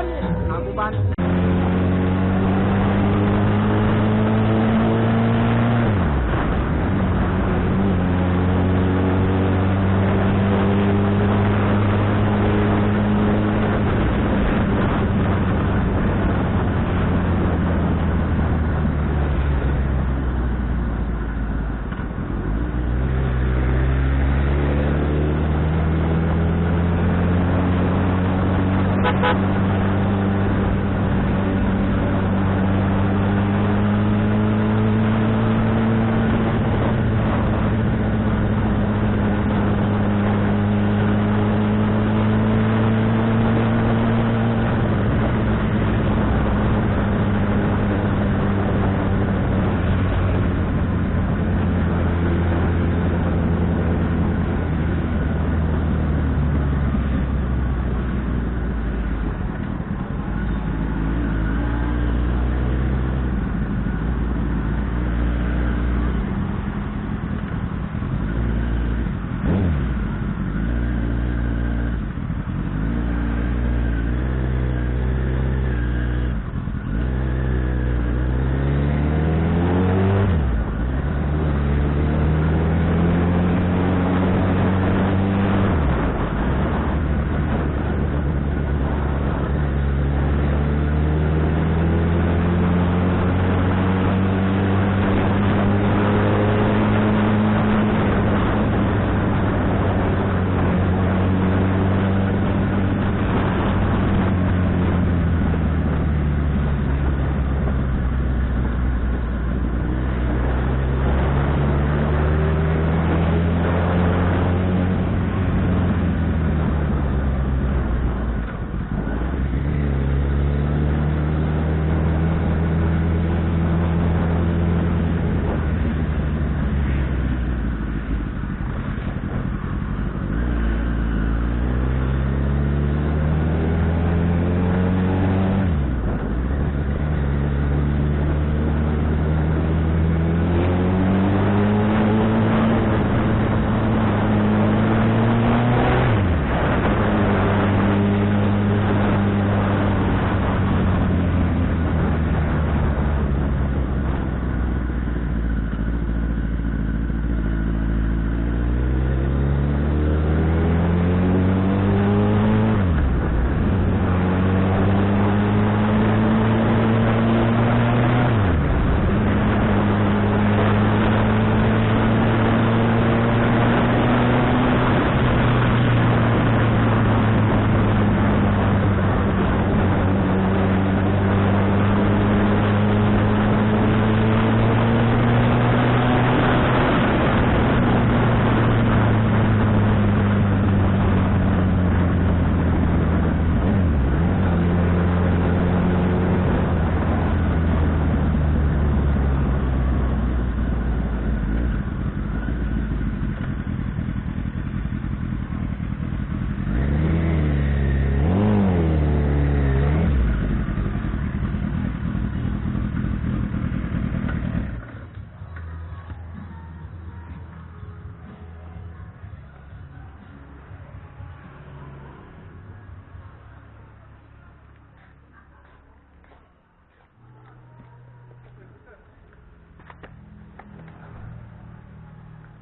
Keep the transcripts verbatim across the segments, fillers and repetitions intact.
Aku ban.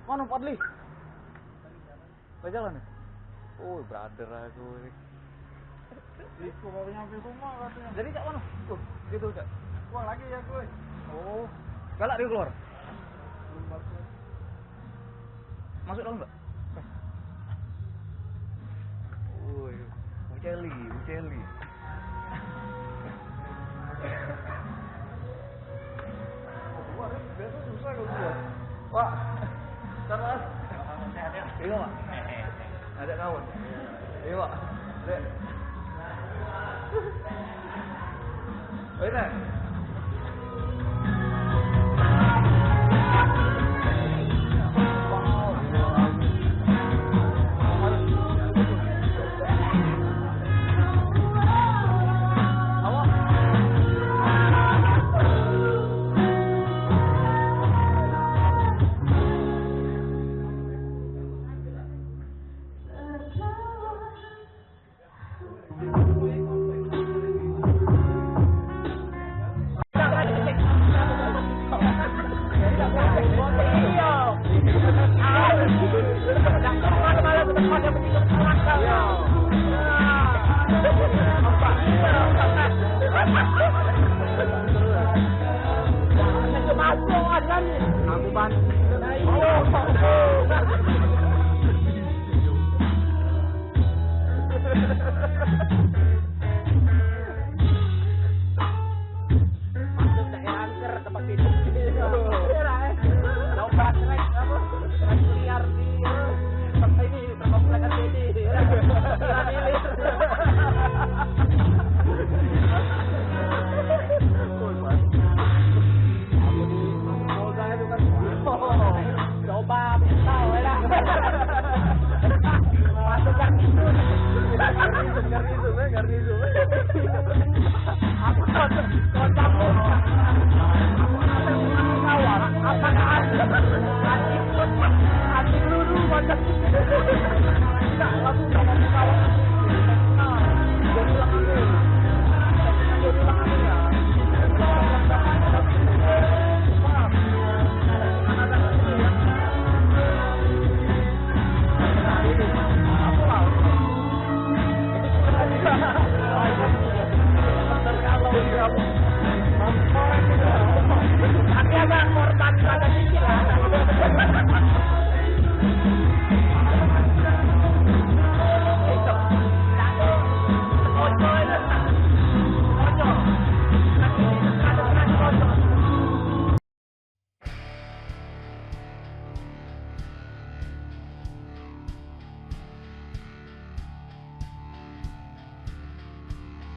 Mano Padli? Bajalan ya? Oh, brother aku ni. Iku baru nyampe rumah katanya. Jadi cak mano? Tuh, gitu cak. Wah, lagi ya gue. Oh, galak dia keluar. Belum masuk. Masuk dalam nggak? Woi, Uceli, Uceli. Wah, biasa susah kalau gua. Wah, sabar. Iya, Pak. Ada kawan. Iya, Pak. Dek. Oi, Nek. Masuk daerah angker tempat tidur. Iya lah, eh. Jauh banget, eh. Apa? Liar di, eh, tempat ini, tempat belajar jadi. Iya. Liar. Polda itu kan. Coba, tahu lah. Masuk garnisun. Garnisun, garnisun, eh, garnisun. Aku kocak, kocak. Aku kawan, apa ada? Anjing, anjing lu dulu, kocak. Enggak, aku sama kawan. Jadi ulang ini. Jadi ulang ini ya. Tapi ada korban pada sisi lah.